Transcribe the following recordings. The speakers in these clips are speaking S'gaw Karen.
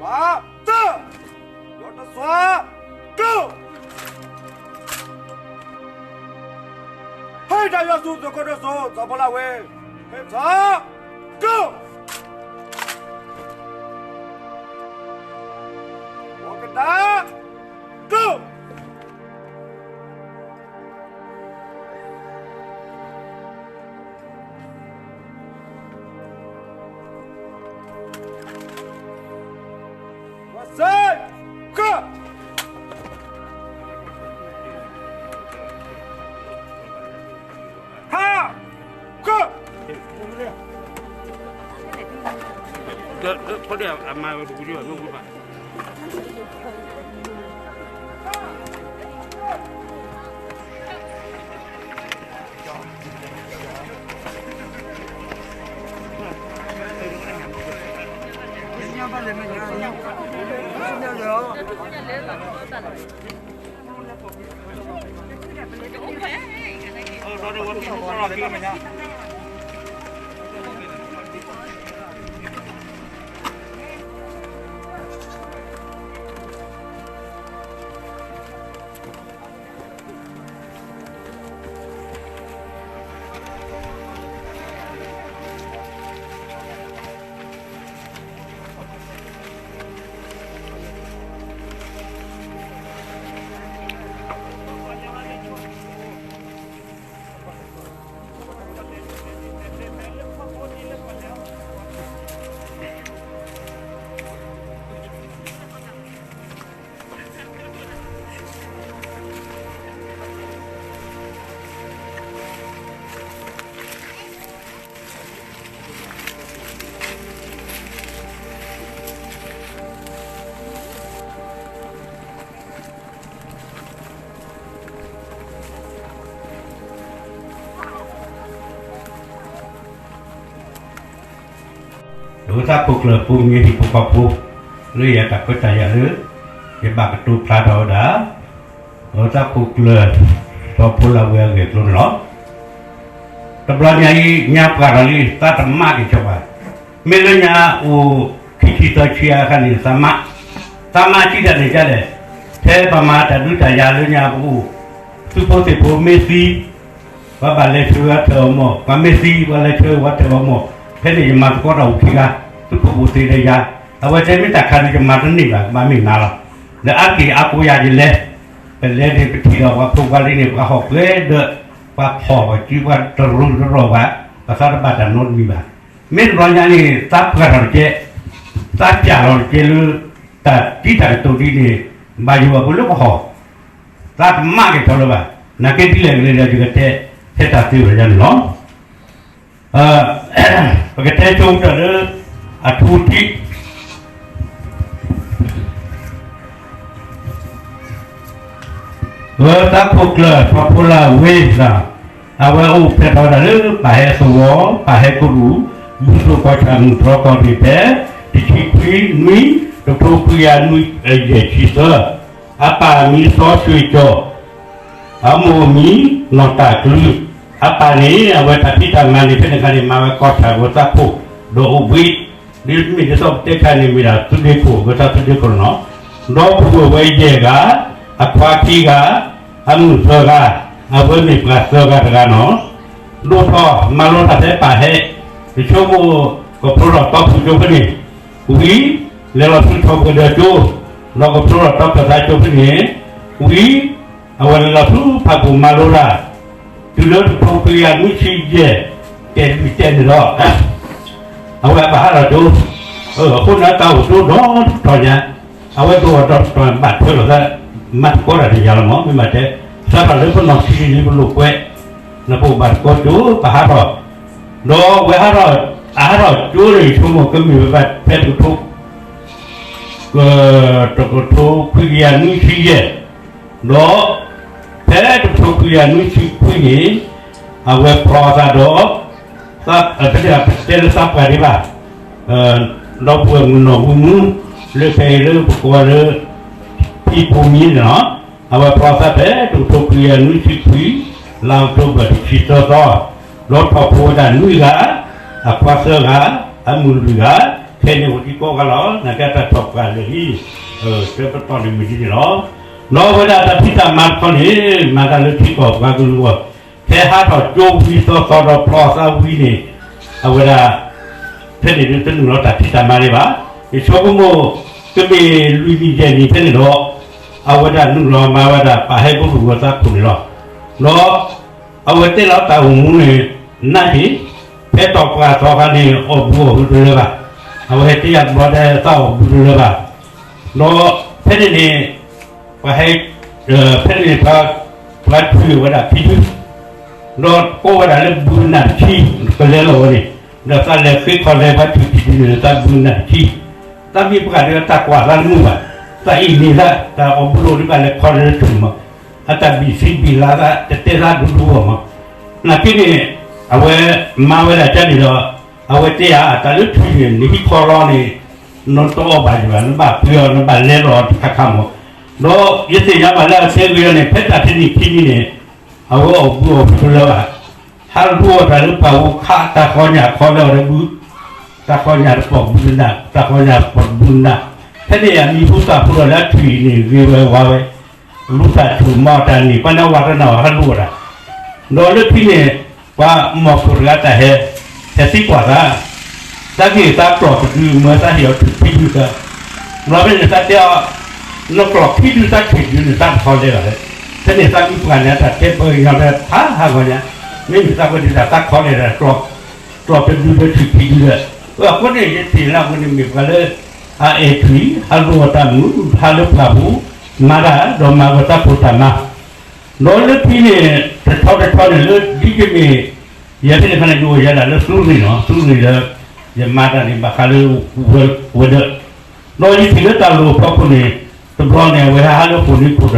ပှၤတၢ်, ယွၤတစွါ, ကၢၢ်, ဟဲတၢ်ယွၤဆူသုးခိၣ်ဒိၣ်စိ စီၤဖိလၢ်ဝ့, ဟဲထီၣ်, ကၢၢ်, ပှၤကဒါ, ကၢၢ်. ဝဲစ့, ကၢၢ်, ဟါ, ကၢၢ်. ဒီးသးခိၣ်ကျၢၢ်ဖိမ့ၢ်ဟံၣ်ဖိဃီဖိ လၢယတၢ်ခွဲးတၢ်ယာ်လၢ ယဘၣ်ကတိၤဖျါထီၣ်ဝဲဒၣ် ဒီးသးခိၣ်ကျၢၢ် စီၤဖိလၢ်ဝ့အဂ့ၢ်အကျိၤန့ၣ်လီၤ. တဘျီညါအံၤ ညါပှၢ်ထီၣ်လံ သးတမၤက့ၤကီဘၣ်. မ့ၢ်လၢညါအိၣ်ခံဆံသၢဆံအခါန့ၣ် သးမၤ, သးမၤစံးတၢ်န့ၣ်ဒ်လဲၣ်, ဖဲပှၤမၤတၢ်ဒုးတၢ်ယၤလၢညါပအိၣ်, သုးဖိသံၣ်ဖိမ့ၢ်သံ ပှၤဘၣ်လဲၤဆှၢဝဲထၢၣ်အီၤမီၢ်, ပှၤမ့ၢ်သံ ပှၤလဲၤဆှၢဝဲထၢၣ်အီၤမီၢ်, ဖဲန့ၣ်ယမၤသကိးတၢ်အိၣ်ခံဂၤ, သုးဖိအိၣ်သ့ဒီးယၤ, အဝဲတဲမ့ၢ်တၢ်ခါန့ၣ် ယမၤတန့ၢ်ဘၣ် ကဘၣ်မ့ၢ်နၤလီၤ. ဒီးအါတက့ၢ်အါကိးယၤယလဲၤ, ပလဲၤန့ၣ်ပထံၣ်ဒီးပှၤဖိပှၤလံၤန့ၣ် ပှၤဟီၣ်ပှဲၤဒီး ပှၤဖီၣ်ပှၤစုပှၤတရူးတရီၣ်ဘၣ်, ပသးတဘၣ်တၢ်နီတမံၤဘၣ်. မ့ၢ်တဘျီညါန့ၣ် သးပှၢ်ထီၣ်တကဲ, သးပျၢ်ထီၣ်တကဲလၢ တၢ်တံၤတၢ်ကတိၤဒ်န့ၣ် ဘၣ်ယိၣ်ဘၣ်ဖိလၢကဟီၣ်, သးတမၤက့ၤထီၣ်လၢၤဘၣ်. နာ်က့ဒ်လဲၣ်ဂ့ၤဒီး ယကတဲ ထဲတၢ်သ့ဝဲဒၣ်န့ၣ်လီၤ. ပကတဲဆိကတၢၢ်လၢ အထူအထံး လၢသးခိၣ်ကျၢၢ် စီၤဖိလၢ်ဝ့ဒီး အဝဲအိၣ်ဖျဲၣ်ထီၣ်ဝဲဒၣ်လၢ ပၢ်ဟဲသဝီ, ပၢ်ဟဲကရူၢ်, ဘူၣ်သိၣ်ကီၢ်ဆၣ်မုၢ်တြီၢ်ကီၢ်ရ့ၣ်ဖဲ တဆံခွံနွံ, တကထိခွံကယၤနွံ, ယဲၢ်ဆံသၢ, အပၢ်မံၤစီဆှံကၠီၣ် အမိၢ်မံၤနီၢ်တၢ်ကလုၢ်, အပၢ်န့ၣ် အဝဲတၢ်ဖံးတၢ်မၤန့ၣ် ဖဲန့ၣ်အခါန့ၣ် မၤဝဲကီၢ်ဆၣ်ဂီၤသးခိၣ် ဒီးအိၣ်ဘှံး, ဒ်မ့ၢ်ဒ်သိးပတဲခါန့ၣ် မ့ၢ်ဒၣ်သုးဒ့ခိၣ် ဂီၤသးသုးဒ့ခိၣ်န့ၣ်လီၤ. ဒီပုၢ်ဝဲၢ်ဝဲယဲၢ်ဂၤ, အခွါခံဂၤ, အမုၣ်သၢဂၤ, အဝဲမ့ၢ်ပှၤသၢဂၤတဂၤန့ၣ်လီၤ. ဒိၣ်ထီၣ်မၤလိတၢ်ဖဲပၢ်ဟဲ, ယဆိကမိၣ် ကဖျိထီၣ်တီဖုၣ်ကၠိဖဲန့ၣ် ဝံၤ, လဲၤလီၤဆူထီၣ်ပှဲၤဒီးကၠိ, ဒီးကဖျိထီၣ်တီဖုၣ်ကၠိဖဲန့ၣ်, ဝံၤ, အဝဲလဲၤလီၤဆူဖးပူၤမၤလိတၢ်, တုၤလၢတကထိခွံကယၤနွံဆံယဲၢ်, တဲဒုးတဲန့ၣ်ဒီး အဝဲဘၣ်ဟးထီၣ်ကၠိ, အဃိန့ၣ်တၢ်အိၣ်ကၠိဒီးတတီၤညါ, အဝဲဒိၣ်ထီၣ်ဒီးဘၣ်ထွဲလိာ်သး, မၤသကိးတၢ်တယၤလီၤမး မ့ၢ်မးတဲ, စးထီၣ်လၢပနီၢ်ဆံးလံပလိာ်ကွဲ, နပအိၣ်ဘၣ်သကိးကၠိ ပဟးထီၣ်, ဒီးဝဲဟးထီၣ်, အဟးထီၣ်ကၠိန့ၣ် ယဆိကမိၣ်ကမ့ၢ်ဝဲဘၣ်ဖဲတကထိ တကထိခွံကယၤနွံဆံယဲၢ်, ဒီး ဖဲတကထိခွံကယၤနွံဆံခွံန့ၣ်, အဝဲဖျီသးဒီး, ဖဲန့ၣ်ပတဲလၢသးပှၢ်ဒံးဘၣ်, ဒီပုၢ်ဝဲၢ်မုၣ်နီၢ်ဝံမူ, လၢဖဲအံၤလၢပကိးလၢ ဖံဖိမံန့ၣ်လီၤ. အဝဲဖျီသးဖဲတကထိခွံကယၤနွံဆံခွံ, လါအီးကထိဘၢၣ်တဆံသၢသီ, ဒီးထီၣ်ဖိဝဲဒၣ်နွံဂၤ, အခွါသၢဂၤ, အမုၣ်လွံၢ်ဂၤ, ခဲ ဖဲန့ၣ်အိၣ်ဒံးကိးဂၤလီၤ, နာ်က့တၢ်ထီၣ်ပှၢ်လၢာ်လံ, တၢ်ပတီၢ်န့ၣ်မ့ၢ်ဒ်န့ၣ်လီၤ. ဒီးအဝဲဒၣ်တၢ်ဖံးတၢ်မၤတခီန့ၣ် မၤတၢ်လၢထံကီၢ်ပှၤကလုာ်အဂီၢ်, ဖဲဟးထီၣ်ကၠိဝံၤသီသီဒီးဖျီသးဝံၤန့ၣ်, အဝဲဒၣ် ဖဲန့ၣ်ဒုးတနုာ်လီၤတၢ်ဖံးတၢ်မၤဒံးဘၣ်. ယဆိကမိၣ် ကမ့ၢ်လွံၢ်နံၣ်ယဲၢ်နံၣ်ဖဲန့ၣ်ဒီး အဝဲဒၣ်နုာ်လီၤမၤဝဲဒၣ်ပာ်ဟဲဘိလူၢ်ဝဲသးခိၣ်န့ၣ်လီၤ. ဒီး အဝဲတဲလီၤတၢ်အိၣ်မူန့ၣ် နးက့ၤ, ဖဲတီၢ်ပှၢ်သီခါန့ၣ် အီၣ်ဘှံးအီၣ်ဟုတလၢဘၣ်, အဝဲဟဲတဲယၤတဘျီဒဲးသးအီၣ်ဘှံးတလၢဘၣ်. ဒီးဖဲန့ၣ်န့ၣ် ပှၤဟဲ ဖဲန့ၣ်န့ၣ် ပှၤထုးဝဲဒၣ်ခံဒု, ဒီးကိးဝဲဒၣ်လၢဘှံးနးတဆံ, ပလဲၤလီၤဝဲန့ၣ်, ဒီးသးလဲၤဃ့ခီလဲၤပှၤထုးခံဒုန့ၣ် သးဘှံးနးတဆံ, သးမ့ၢ်ပှၢ်ဒီးတၢ်ကွၢ်သးတမုာ်ဘၣ်, သးအ့ၣ်န့ၢ်သး တၢ်အီၣ်ဘှံးအိၣ်ဒံးဘၣ်လဲၤခီလဲၤထုးမး, အတၢ်ဘံၣ်စံဘံၣ်လါသး တတဲသးဒူဒူအီၤမး, နာ်က့န့ၣ် အဝဲမၤဝဲဒၣ်ကန့ၣ်ဒီး အဝဲတဲယၤ တၢ်လၢထုးန့ၣ် နဟံးခီလီၤန့ၣ် နတအီၣ်ဘၣ်ဒံးဘၣ်, နဘၣ်ပှ့ၤအီၤ နဘၣ်လဲလီၤအီၤတခါခါမး, ဒီးယသ့ၣ်ညါဘၣ်လၢအဆဲဂ့ၤအီၤန့ၣ် ဖဲတၢ်တနံၣ်ခံနံၣ်န့ၣ် အဝဲအီၣ်ဘှံးအီၣ်ဟုတလၢဘၣ်, ဟးလူၤအီၣ်တၢ်လၢပှၢ်ပူၤခး တၢ်ဃီညၣ်ခီလၢအီၤဒီးဘု, တၢ်ဃီညၣ်တပိာ်ဘုနး, တၢ်ဃီညၣ်တပိာ်ဘုနး, ဖဲန့ၣ်အမံၤဟူသၣ်ဖိဒီးလၢအထုးအံၤန့ၣ် ဂ့ၤဝဲဝါဝဲ, လူၤတၢ်ထုးမၤတၢ်န့ၣ် ပှၤန့ၣ်ဝဲတနီၤဟးလူၤအီၣ်တၢ်, ဒီးလၢခံန့ၣ် ပှၤမီၢ်ခိၣ်တဂၤတၢ်ဟဲ, ဟဲသံကွၢ်သး, တၢ်ဂ့ၢ်သးကျီၢ်တဒု မၢသးဟ့ၣ်အီၤထုးခံဒုသၢ, ဘျီဖဲန့ၣ်သးတဲအီၤ, နကျီၢ်ခံဒုသးထုးဒုန့ၣ် သးတခီလဲဘၣ်လဲၣ်, ဖဲန့ၣ်သးမံပှၢ်န့ၣ် တၢ်တဲပှၤကညီဖဲဖးဟးဂီၤညါ, မ့မ့ၢ်သးဝဲဒၣ်သးခီလဲဒၣ် ကျီၢ်တဒုဒီးထုးခံဒုဒီး, အဃိန့ၣ် ယသ့ၣ်ညါအဝဲန့ၣ်မ့ၢ်ပှၤလၢ အအဲၣ်ထွံၣ် ဟးလိာ်အတၢ်မုာ် ဟးလၢပှၢ်ပူၤ မၤတၢ် ဒီးမၤဝဲသးခိၣ်တၢ်မၤ, ဒီးလၢခံန့ၣ် တဆီတဆီန့ၣ်လၢဒ်ကမ့ၢ် ယဲဖဲန့ၣ်ခါန့ၣ် ယအိၣ်ယဲဒၣ်လၢသုးရ့ၣ်နီၤ, သုးရ့ၣ်ဒီး ယမၤတၢ်န့ၣ် ဘၣ်ဃးလၢဝဲဒၣ်, ဒီးယထံၣ်လၢတၢ်လိၣ်ဖီခိၣ်န့ၣ် တဘျီန့ၣ် အဝဲဟးဟးလၢခိၣ်နံၤခိၣ်ဒီး ယကိးတဲ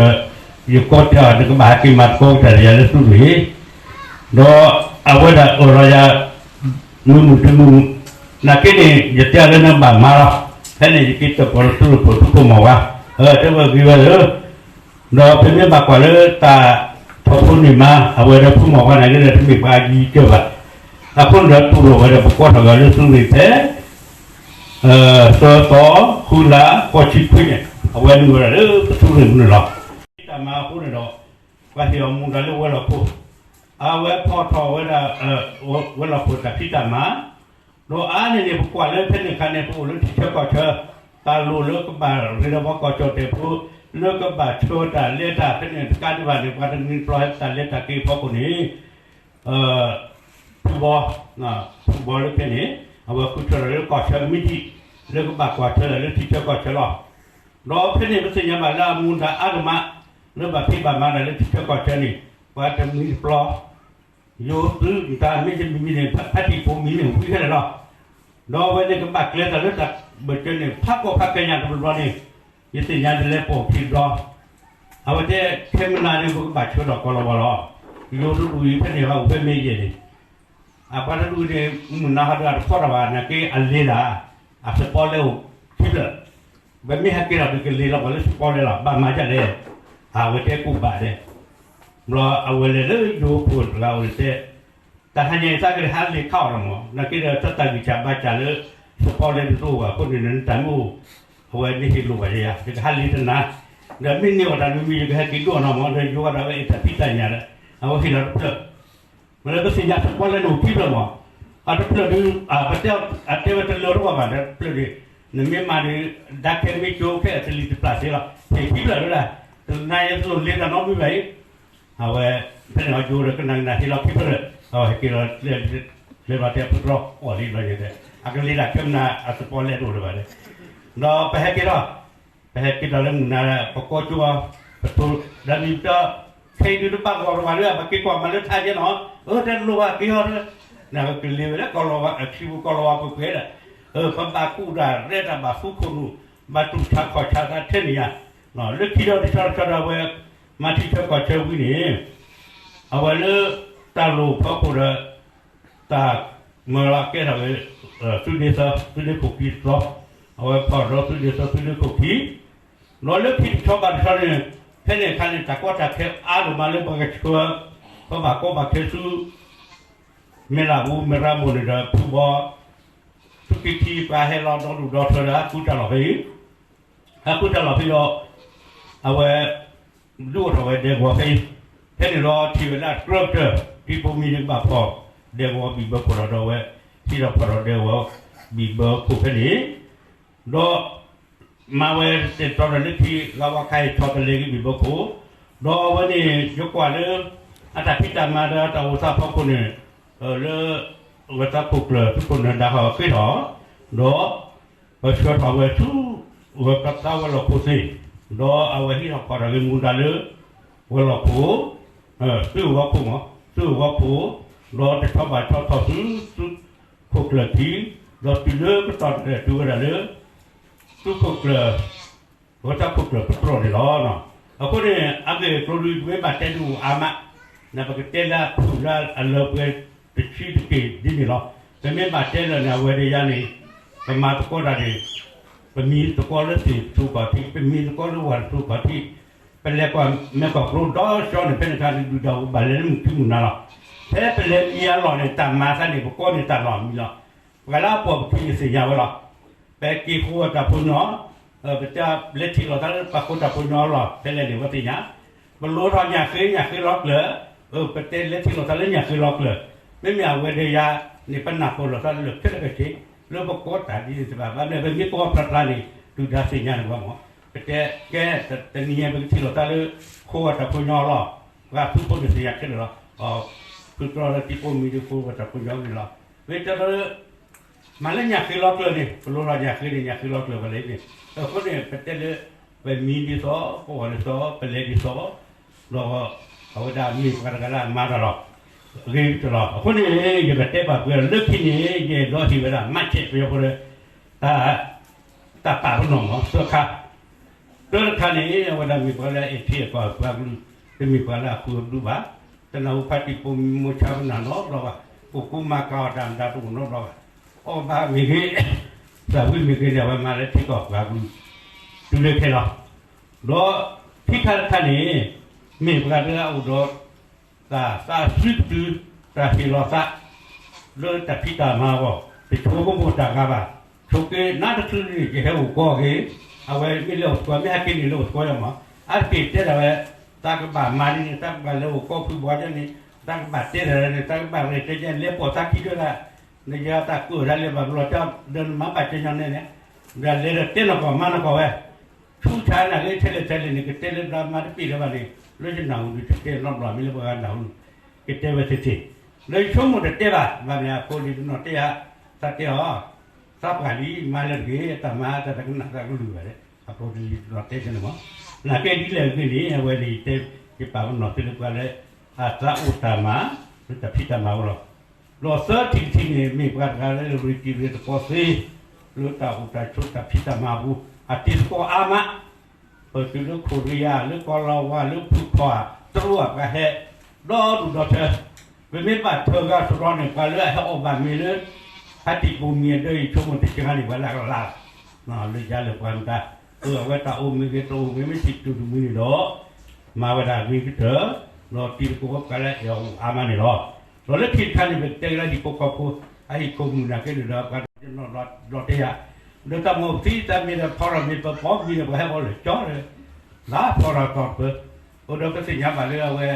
အီၤ နကဘၣ်ဟဲက့ၤမၤသကိးကတၢၢ်ယၤလၢသုးရ့ၣ် ဒီးအဝဲဒၣ်အၢၣ်လီၤယၤ မုာ်မုာ်တမုာ်မုာ်, နာ်က့န့ၣ် ယတဲအီၤလၢနဘၣ်မၤလီၤ, ဖဲန့ၣ်ယက့ၤတၢၣ်ပီၣ်လၢသုးရ့ၣ်ခိၣ် သုးခိၣ်မီၢ်ဝါ, တဲဝဲဂ့ၤဝဲလၢ, ဒီးပမ့ၢ်ဘၣ်ကွၢ်လၢတၢ်ထီၣ်ဖိန့ၣ်မး အဝဲဒီးဖိမီၢ်ဝါန့ၣ်က့ဒီး တမ့ၢ်ပှၤယံၤကၢၢ်ဘၣ်, အဃိန့ၣ်ဒီးတူၢ်လိာ်ဝဲဒီး ပကိးထီၣ်က့ၤလၢသုးရ့ၣ်ဖဲ သၢသီ, ဃုလါ, ဃိးဆံခွံန့ၣ် အဝဲနုာ်ဝဲဒၣ်လၢပသုးရ့ၣ်ပူၤန့ၣ်လီၤ. တၢ်မၤအဃိန့ၣ်ဒီး ပှၤဟ့ၣ်အီၤမူဒါလၢဝဲၤလီၢ်ခိၣ်, အဝဲဖီၣ်ထီၣ်ဝဲဒၣ် ဝဲၤလီၢ်ခိၣ်တၢ်ဖံးတၢ်မၤ, ဒီးအါန့ၢ်န့ၣ် ပကွၢ်လၢဖဲန့ၣ်အခါန့ၣ် ပအိၣ်လၢထံဆၢကီၢ်ဆၢ, တၢ်လိၣ်လၢကဘၣ်ရ့ဒီးပှၤကီၢ်ကၠီၣ်တဲာ်ဖိ, လၢကဘၣ်ဆှၢတၢ်လဲၤတၢ်ဖဲန့ၣ်တကးဒံးဘၣ်န့ၣ် ပှၤတနံၤတဘျီဟဲတၢ်လဲၤတၢ်က့ၤဖီခိၣ်န့ၣ် ဖုဘီ, ဖုဘီလၢဖဲန့ၣ် အဝဲဃုထၢထီၣ်လၢကီၢ်ဆၢကမံးတံာ် လၢကဘၣ်ကွၢ်ထွဲလၢထံဆၢကီၢ်ဆၢလီၤ. ဒီးဖဲန့ၣ်ပသ့ၣ်ညါဘၣ်လၢအမူဒါအါကမး လၢဘၣ်ဖံးဘၣ်မၤတၢ်လၢထံဆၢကီၢ်ဆၢန့ၣ် ပှၤတနံၤတဘျီ ယိၤသုးတၢ်မ့ၢ်တမံၤမံၤန့ၣ် ဖးတံၢ်ဖိမံၤန့ၣ် ဝံၤခဲလၢာ်လီၤ. ဒီးအဝဲန့ၣ်ကဘၣ်ကျဲၤတၢ်လၢတၢ်ဘၢၣ်စၢၤန့ၣ် ဖးကီၢ်ဖးကညးတဘျီဘျီန့ၣ် ယသ့ၣ်ညါတလဲၤပိာ်ခံဘျီ အဝဲတဲ ခဲမုၢ်နၤန့ၣ် ပကဘၣ်ဆှၢထီၣ်ကီၢ်လီၤဝါလီၤ. ယိၤတဒူၣ်အံၤဖဲန့ၣ်ဟီ အိၣ်ဖဲမ့ၢ်ယဲၢ်န့ၣ် အပှၤတဒူၣ်န့ၣ် မုၢ်နၤဟီဒီးအတခီတၢ်ဘၣ် နာ်က့အလ့ၤတၢ် အစပီလဲအိၣ်ခံဖျၢၣ် ပမ့ၢ်ဟဲက့ၤထီၣ်ဒီးကလ့ၤလီၤပှၤလၢစပီလဲလီၤ ဘၣ်မၤဒ်လဲၣ်, အဝဲတဲကိးဘၣ်ဒဲး, ဘျီအဝဲလဲၤလၢယိၤဖိတဂၤအိၣ်န့ၣ်တဲ, တၢ်ဟါညါအံၤသးကလဲၤဟးလ့ၤခးအီၤလီၤမး, နာ်က့ဒီးတၢ်တၢ်ဂံၢ်စၢ်ဘါစၢ်လၢ စပီလဲတအိၣ်ဘၣ်အဃိန့ၣ် နတၢ်မ့ၢ်အိၣ်, အဝဲန့ၣ်ဟ့ၣ်လိာ်ဘၣ်ယၤ ယကဟးလ့ၤတနၤ, ဒီးမ့ၢ်န့ၢ်အီၣ်တၢ်မံၤမံၤ ယကဟဲက့ၤဒိၣ်အီၤနီၤမး ဒီးယိၤဒီးအဝဲအ့ၣ်တၢ်ဖံးတၢ်ညၣ်ဒီး အဝဲဟ့ၣ်လီၤတဖျၢၣ် မ့ၢ်လၢပသ့ၣ်ညါစပီလဲန့ၣ်အိၣ်ခံဖျၢၣ်မး, အတဖျၢၣ်ဒုး ပတဲအတဲဝဲတလၢတဝီဘၣ် ဒီးတဖျၢၣ်ဒုး နမ့ၢ်မၤန့ၣ် ဒါခဲမ့ၢ်ကၠိခဲအံၤတလံၤတပျၢ်သ့လီၤ ဟ့ၣ်ခံဖျၢၣ်ဒုးဒၣ်, တနၤယဲတလိၣ်လ့ၤတၢ်နီတမံၤဘၣ်အံၤ, အဝဲ ဖဲန့ၣ်အီၤယိၤဒီးကနၣ်ကနၣ်ဟ့ၣ်လီၤခံဖျၢၣ်ဒီး အဝဲဟဲက့ၤလီၤ လဲၤဘၣ်တဲပတြီအီၣ်လံဘျီယဲဒီး အကလ့ၤတၢ်ခဲမနၤအစပီလဲတအိၣ်လၢၤဘၣ်ဒီး, ဒီးပဟဲက့ၤထီၣ် ပဟဲက့ၤထီၣ်လၢမုၢ်နၤ ပကိးကၠိ ပတိၤ ဒီးမံၤပတၢ် ခဲအံၤဒုးတဘၣ်ဂီၢ်တဘၣ်လၢ ပက့ၤကွၢ်မၤလၢထါယဲနီၤ, အၢ တလိၣ်ဘၣ်က့ၤအီၤဒီး နကလ့ၤဝဲလၢကီၢ်လီၤဝါ အခံပူၤကီၢ်လီၤဝါပှဲၤပှဲၤဒီး, အၢ ပဘၣ်ကူၣ်တၢ်ရဲၣ်တၢ်ဘၣ်ဃူခိၣ်နူာ် ဘၣ်တူၢ်ဆါခီၣ်ဆါသးထဲန့ၣ်ယါ, လၢခံဒီးတဆီတဆီဒီးအဝဲ မၤထံဆၢကီၢ်ဆၢဝံၤန့ၣ် အဝဲလၢတၢ်လိၣ်ဖီခိၣ်ဒီး တၢ်မၢလီၤကဲထီၣ်က့ၤ သုးဒ့သၢ သုးဒ့ခိၣ်ခံတဘျီ, အဝဲဖီၣ်ဒီးသုးဒ့သၢ သုးဒ့ခိၣ်ခံ, ဒီးလၢခံတဆီဘၣ်တဆီန့ၣ် ဖဲန့ၣ်အခါန့ၣ် တၢ်ကီတၢ်ခဲအါဒိၣ်မးလၢပှၤကဆှၢ ပှၤဘၣ်ကီဘၣ်ခဲဆူ မဲၢ်လးပူၤ မဲၢ်ရမိၢ်န့ၣ်ဒီး ဖုဘီ ဆူခံထံ ပှၤဟဲလီၤဒီဒူၣ်ဒီထၢဒီး ဟးဃုတၢ်လီၢ်ဖဲအံၤ, ဟးဃုတၢ်လီၢ်ဖဲဒီး အဝဲ ဒုးအိၣ်ထီၣ်ဝဲဒဲကဝီၤဖဲအံၤ, ဖဲန့ၣ်ဒီး ထံၣ်ဝဲဒၣ်ကြၢးကတၢၢ် ထံဖိမံၤန့ၣ်ကဘၣ်ဖီၣ် ဒဲကဝီၤဘံၣ်ဘၢခိၣ်ဒီး ဒီးအဝဲ ဟံးထီၣ်ဖီၣ်ထီၣ်ဒဲကဝီၤဘံၣ်ဘၢခိၣ်ဖဲန့ၣ် ဒီး မၤဝဲတ့ၢ်တီဒီးလၢခံ ဂၤဝါခါအံၤ ဆီတလဲက့ၤဘံၣ်ဘၢခိၣ်, ဒီးအဝဲန့ၣ် ယကွၢ်လၢ အတၢ်ဖံးတၢ်မၤဒီးတၢ်အိၣ်သးဖီခိၣ်န့ၣ် လၢ ဂဲၤသးခိၣ်ကျၢၢ် ဖုခိၣ်နၢၤဒါဟီၣ်ဃ့ထီၣ်, ဒီး ပဆှၢထီၣ်ဝဲဆူ ဂဲၤသးဝဲၤလီၢ်ခိၣ်သ့ၣ်, ဒီးအဝဲဟံးထီၣ်ဖီၣ်ထီၣ်ဂ့ၤမူဒါလၢ ဝဲၤလီၢ်ခိၣ် သုးဂီၤခိၣ်မး သုးဂီၤခိၣ်, ဒီးတဆီဘၣ်ဆီထီၣ်ဆူ သုးခိၣ်ကျၢၢ်ထံး, ဒီးတုၤလၢကတီၢ်တဖျၢၣ်တုၤဝဲဒၣ်လၢ သုးခိၣ်ကျၢၢ် ဂဲၤသးခိၣ်ကျၢၢ်ပတြီၢ်န့ၣ်လီၤ. အဃိန့ၣ် အဂ့ၢ်အကျိၤဒုး ပမ့ၢ်ဘၣ်တဲဒုးအိၣ်အါမး, နပကတဲလၢအဖုၣ်လၢအလၢပှဲၤတဆံတက့ၢ်ဒ်န့ၣ်လီၤ. ပမ့ၢ်ဘၣ်တဲလၢာ်န့ၣ် အဝဲဒၣ်ယၤန့ၣ် ပမၤသကိးတၢ်န့ၣ် ပမံၤသကိးလၢသ့ၣ်တထူၣ်ကီၢ်ထံး, ပမံၤသကိးလၢဝၤတထူၣ်ကီၢ်ထံး, ပလဲၤကွၢ်မဲာ်ကွၢ်ကျိဒီးကၠီန့ၣ် ဖဲန့ၣ်အခါန့ၣ် ဒုၣ်တၢ်အိၣ်ဘၣ်လဲၤလၢမုၢ်ထံမုၢ်နၤလီၤ. ဖဲပလဲၤမံၤအလီၢ်န့ၣ် တၢ်မၤသးန့ၣ် ပကိးန့ၢ်တၢ်လီၢ်မံၤလီၤ. ပှၤလၢအပိာ်ပခံန့ၣ်သ့ၣ်ညါဝဲလီၤ. ပက့ၤဃိတၢ်ဖိညီ, ပတဲလဲၤထံၣ်လိာ်သးလၢပှၤဃိတၢ်ဖိညီအလီၢ် ဖဲလဲၣ်န့ၣ် ဝဲသ့ၣ်ညါ, ပလိၣ်ထီၣ်ညၣ်ဃ့ညၣ်ဃ့လီၤကျၢၢ်, ပတဲလဲၤထံၣ်လိာ်သးလၢညၣ်ဃ့လီၤကျၢၢ်, မ့မ့ၢ်အဝဲဒီးယၤန့ၣ် ပနၢ်ပၢၢ်လိာ်သးလၢခဲလၢာ်ခဲဆ့ လၢပကိးတၢ်ဒ်န့ၣ်တဘၣ် ဘၣ်မနုၤ ပမ့ၢ်ကိးဖျါဖျါန့ၣ် ဒုၣ်ဒါသ့ၣ်ညါန့ၣ်ဝဲမး, ပတဲကဲ တနံၤညါပကထံၣ်လိာ်သးလၢ ဃိတၢ်ဖိညီအလီၢ်, ပှၤဖုဖိန့ၣ်သ့ၣ်ညါခဲလၢာ်လီၤ. ဖုတြီလၢထံဖိမံၤဒုးဃိတၢ်ဖိညီန့ၣ်လီၤ. မ့ၢ်တဲလၢ မၤလၢညၣ်ဃ့လီၤကျၢၢ်န့ၣ် ပလိၣ်ထီၣ်ညၣ်ဃ့န့ၣ် ညၣ်ဃ့လီၤကျၢၢ်ပလဲၤန့ၣ်, အဃိန့ၣ် ပတဲလၢ ပမံဒ်သိး ပအီၣ်ဒ်သိး ပလဲၤဒ်သိး ဒီး အဝဲဒၣ်မ့ၢ်ပှၤတဂၤလၢအမၤတၢ်လီၤ. အဂ့ၤကတၢၢ်လီၤ. အဃိန့ၣ် ယကတဲဘၣ်ပှဲၤလၢခံန့ၣ် ယအဲၣ်ဒိးဟ့ၣ်ဝဲဒၣ် message ပယီၤဖိလၢ တၢ် တၢ်ပာ်ပနီၣ်မး သၢခါ, တၢတခါန့ၣ် အဝဲဒၣ်မ့ၢ်ပှၤလၢအအဲၣ်ထံအဲၣ်ကီၢ်ပှၤကလုာ်, တမ့ၢ်ပှၤလၢအဃုအဘျုးဘၣ်, တနၢ်ဟူဖါတံၢ်ပိာ်မုၣ်မိၢ်ဆါပနၢ်နီတဘျီဘၣ်, ကကူမၤကၤအီၣ်တၢ်မတၤတအိၣ်နီတဘျီဘၣ်, အီၣ်ဘၣ်မ့ၢ်ဂ့ၤ, သးဝံၣ်မ့ၢ်ဂ့ၤန့ၣ် အဝဲမၤလၢထံကီၢ်ပှၤကလုာ် တုၤလၢခဲလီၤ. ဒီးခံခါတခါန့ၣ် မ့ၢ်ပှၤလၢအအိၣ်ဒီး တၢ်သးစုတတုၤ တၢ်ဟ့ၣ်လီၤသး လၢတၢ်ဖံးတၢ်မၤအဂီၢ် တဆိကမိၣ်တၢ်ဂၤဘၣ်, ဆိးက့နါတချုးန့ၣ် ယဟဲအိၣ်ကီၢ်ဂ့ၤ, အဝဲမ့ၢ်လဲၤအိၣ်သကိး မ့ၢ်ဟဲက့ၤန့ၣ် လဲၤအိၣ်သကိးယၤမး, အါတက့ၢ်တဲဒၣ်ဝဲ သးကဘၣ်မၤဒ်န့ၣ် သးကဘၣ်လဲၤအိၣ်ကီၢ်ဖုဘှီဒ်န့ၣ် သးကဘၣ်တဲဒၣ်န့ၣ် သးကဘၣ်ရဲၣ်ကျဲၤဒ်န့ၣ် လဲၤပိာ်သးခံဒၣ်, နယၤသးကၢၣ်တၢ်လဲၤဘၣ်ဘျီတၢ် ဒီးနမၤဘၣ်ကညီန့ၣ်န့ၣ်, ဒီးလဲၤဒီးတဲနီၢ်ကီၢ်မၤနီၢ်ကီၢ်ဝဲ ဆူၣ်ဆါနၤဂ့ၤ ထဲလဲၣ်ထဲလဲၣ်န့ၣ် ကတဲလၢဘျါမၤတပ့ၢ်လၢၤဘၣ်န့ၣ် လၢယနၢ်ဟူဒုးတတဲနီတဘျီ မ့ၢ်လၢပှၤဂၤနၢ်ဟူ ကတဲဝဲသ့ၣ်သ့ၣ်, လၢယဆိကမိၣ်တတဲဘၣ် ဘၣ်မနုၤအဖိလံၤတနီၤတဲယၤ, သးတဲအီၤ, သးပှၢ်လံ မၤလၢတဂ့ၤ တၢ်မၤတၢ်တကနၣ်သးကလုၢ်ဘၣ်လဲၣ် အဖိလံၤတနီၤတဲန့ၣ်မး, နာ်ကဲဒ်လဲၣ်ဂ့ၤန့ၣ် အဝဲန့ၣ်တဲ ယပာ်ပနီၣ်သုလၢပှၤလၢ အသးအိၣ်တၢ်မၤ လၢတၢ်ဖံးတၢ်မၤအဂီၢ်လီၤ. ဒီးသၢထံၣ်တထံၣ်န့ၣ် မ့ၢ်ပှၤတဂၤလၢရ့တံၤရ့သကိးသ့ လၢတၢ်အိၣ်တၢ်ဆိးတၢ်ဖံးတၢ်မၤအပူၤ အတံၤသကိးအါမး, ပတုၤလၢခိရံယါ လၢကီၢ်လီၤဝါ လၢဖုခီၣ် တရူးအပှၤဟဲ ဒီဒူၣ်ဒီထၢ, ပမ့ၢ်ဘၣ်ထၢဂၤစရီန့ၣ် ပှၤလၢအဟဲအီၣ်ဘၣ်မ့ၤလၢ ဖါတံၢ်ပိာ်မုၣ်အဒၢးအံၤ ဆိကမိၣ်တကဂၤန့ၣ် ပှၤလၢအကလၢ် လၢယၤလၢပှၤမတၤ, အဝဲတၢ်အိၣ်မ့ၢ်ဂ့ၤ တအိၣ်မ့ၢ်ဂ့ၤ မ့ၢ်စံးတုၤတမံၤန့ၣ်ဒီး မၤဝဲဒၣ်ဂ့ၤကတၢၢ်, ဒီးတံၤသကိးပှၤလၢအအဲၣ်အီၤအိၣ်အါမးန့ၣ်လီၤ. ဒီးလၢခံတခါန့ၣ် ပကတဲကဒါဟံၣ်ဖိဃီဖိ အဟံၣ်ခိၣ်မုၢ်နာ်က့န့ၣ်ဒီး ပှၤတနီၤဒီးတဲယၤ, ဒီးတၢ်မ့ၢ်အိၣ်ပသံ တၢ်မ့ၢ်ဒီးဖီထီၣ်မ့ၢ်ပပိာ်မ့ၤန့ၣ် ပှၤဟဲအီၣ်လၢကၠီလၢ လၢဖီထီၣ်တီၢ်တပၢၢ်, အိၣ်ဒီးပသ့ၣ်ညါဘၣ်လၢအဝဲ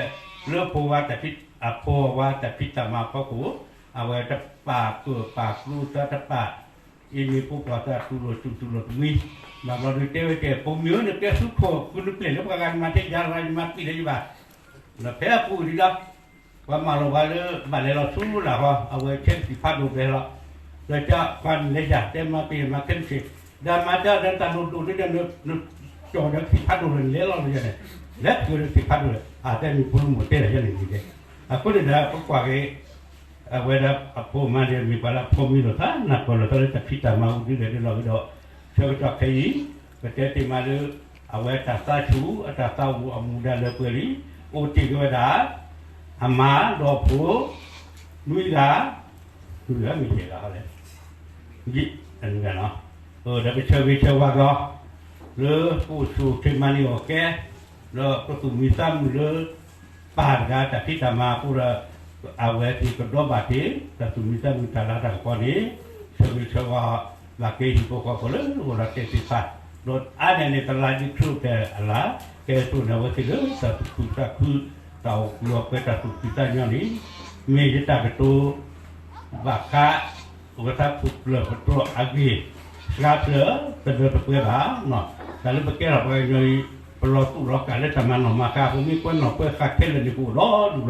လၢဖိဝါတၢ်ဖံး အဖိဝါတၢ်ဖံးတၢ်မၤအဖီခိၣ်, အဝဲတပာ်ပၢၢ်ပာ်ကျိသးတပာ် အံၤမ့ၢ်ဖိပှၢ်သးတူၢ်လိာ်စူၢ်တူၢ်လိာ်တမှံ, ဘၣ်ဘျီဒုးတဲဝဲတဲ ပိာ်မုၣ်ဧၢ နကဲဆူခိၣ်ဃုနပျဲၢ်လၢပှၤဂၤနမၤထဲယၤတဂၤ ယမၤပံာ်လၢယဘၣ်, ဒီးဖဲအပူၤဒံးဒီး ပှၤမၢလီၤပှၤလၢ ဘၣ်လဲၤလီၤဆူလၢ်ဟီ အဝဲဆဲးကသံၣ်ဖးဒိၣ်ဖဲလီၤ, ဒီးတဲပှၤနလဲၤယၤ တဲမၤပံာ်မၤခဲမုၢ်ဆ့ၣ်, ဒီးမၤတၢ်ဒီးတၢ်လိၣ်ဒိၣ်ဒ်ဒီး နကၠီၣ်ဒီးကသံၣ်ဖးဒိၣ်ဒီး နလဲၤလီၤလၢယၤန့ၣ်, လဲၤဃုာ်ဒီးကသံၣ်ဖးဒိၣ်ဒီး အတဲမ့ၢ်ဖိလၢမိၢ်တဲဒီးယဲန့ၣ်န့ၣ်, အဃိန့ၣ်ဒီး ပကွၢ်က့ၤ အဝဲဒၣ်အဖိမါန့ၣ် မ့ၢ်ပှၤလၢအဖိမံလိာ်သး နၢ်ပၢၢ်လိာ်သးလၢတၢ်ဖံးတၢ်မၤအပူၤဒ်လဲၣ်ဒ်လဲၣ်ဒီး ဆၢကတီၢ်ခဲအံၤ ပတဲတ့ၢ်မးလၢ အဝဲတၢ်သးဆူၣ် အတၢ်သးဝူၤအမူဒါလၢပှဲၤလံ, အိၣ်တ့ၢ်က့ၤဝဲဒၣ် အမါဒီးအဖိ နွံဂၤ, နွံဂၤမ့ၢ်ယဲၢ်ဂၤလဲၣ်, ယဲၢ်ဂၤ, ဒီးပဆၢဂ့ၤဆၢဝါက့ၤအီၤ လၢပအိၣ်ဆူၣ်အိၣ်ချ့မၤန့ၢ်အီၣ်ကဲ, ဒီးပသူၣ်မံသးမုာ်လၢ ပၢ်တဂၤတၢ်ဖံးတၢ်မၤအဃိဒီး အဝဲသ့ၣ်ကဒီးဘၣ်တ့ၢ် တၢ်သူၣ်မံသးမုာ်တၢ်လၤတၢ်ကပီၤန့ၣ်, ဆၢဂ့ၤဆၢဝါ ဘၣ်က့ၤဟံၣ်ဖိဃီဖိလၢအိၣ်ဒီးတဲသ့ၣ်တဖၣ်, ဒီးအါန့ၢ်န့ၣ် သရၣ်ဒုးထူၣ်တဲအလၢ ကဲသိးန့ၣ်အဝဲသ့ၣ်လၢတၢ်သူၣ်ခုသးခု တၢ်အိၣ်ကူအီၤကွဲတၢ်သူၣ်ဖှံသးညီန့ၣ် မ့ၢ်ယတၢ်ကတိၤ ဘၣ်ဃး အဝဲသ့ၣ်ပူၤဖျဲးပတြီအဂ့ၢ် စှၤဖျၢၣ်တလၢတပှဲၤဘၣ်, တၢ်လၢပကဲထီၣ်ပှၤကညီအံၤ ပလီၤတူာ်လီၤကာ်လၢတၢ်မၤနီၣ်မၤဃါအဃိ မ့ၢ်ကွဲနီၣ်ကွဲဃါခဲလၢာ်န့ၣ် ပအိၣ်ဒီဒူၣ်လီၤ.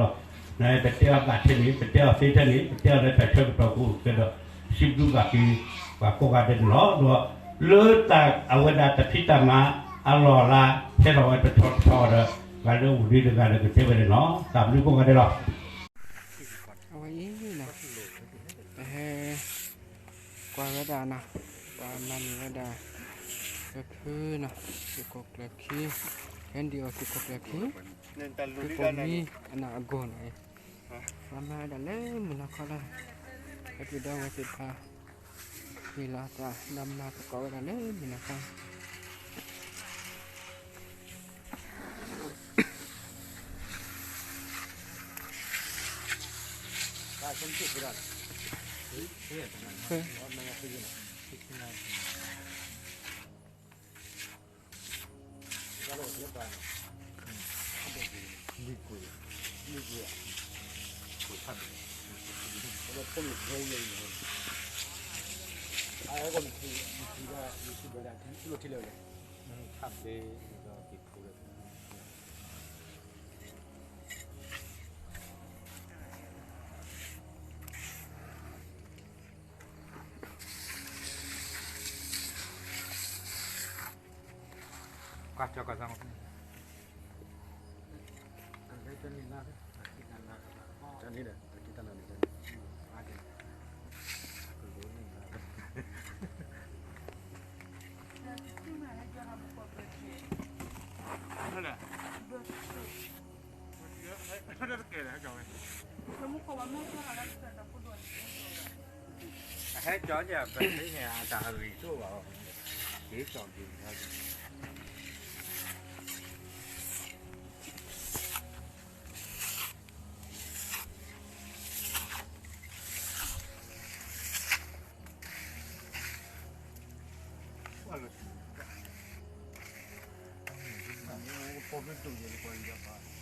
နပတဲအီၤဘၣ်ထဲန့ၣ် ပတဲအီၤသ့ထဲန့ၣ် ပတဲအီၤလၢတၢ်ဆၢကတီၢ်ကအိၣ်ကဒီး စံးဘျုးဘၣ်က့ၤ ပှၤကိးဂၤဒဲးန့ၣ်လီၤ. ဒီးလၢတၢ်အဝဲဒၣ်တၢ်ဖံးတၢ်မၤအလီၢ်အလၤ ဟဲထီၣ်ဝဲတဆီတဆီဒီး ပှၤလၢအိၣ်ဒံးတဂၤဒီးကတဲဝဲန့ၣ်လီၤ. တၢ်ဘျုးကိးဂၤဒဲးလီၤ. အဝဲအံၤနီၤ ပဟဲ ကွၢ်ဝဲဒၣ်နီၤ ပှၤမၤန့ၢ်ဝဲဒၣ် ပဖုနီၤ သုးခိၣ်ကျၢၢ်ခံ ဟဲဒံးအီၤသုးခိၣ်ကျၢၢ်ခံ သုးခိၣ်မံအနၢ်အဂီၢ်န့ၣ် ပှၤမၤဝဲဒၣ်လၢမုၢ်လီၤခီလီၤ ဟဲပူၤဒီးဝဲသ့ၣ်တဖၣ် ဟ့ၣ်လီၤသးဒီးမၤသကိးဝဲဒၣ်လၢမုၢ်လီၤခီ ကွၢ်ကၠီကွၢ်စၢ်မ ဟဲကၠီယပသ့ၣ်ညါတၢ်အဂံၢ်သိၣ်ဘၣ်အီၤ, က့ၤ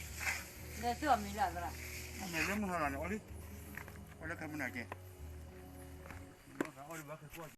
ကၠီက့ၤ, လၢမုၢ်ဟါလီၤန့ၣ် အီလံ, အီလၢခဲမုၢ်နၤက့ၤ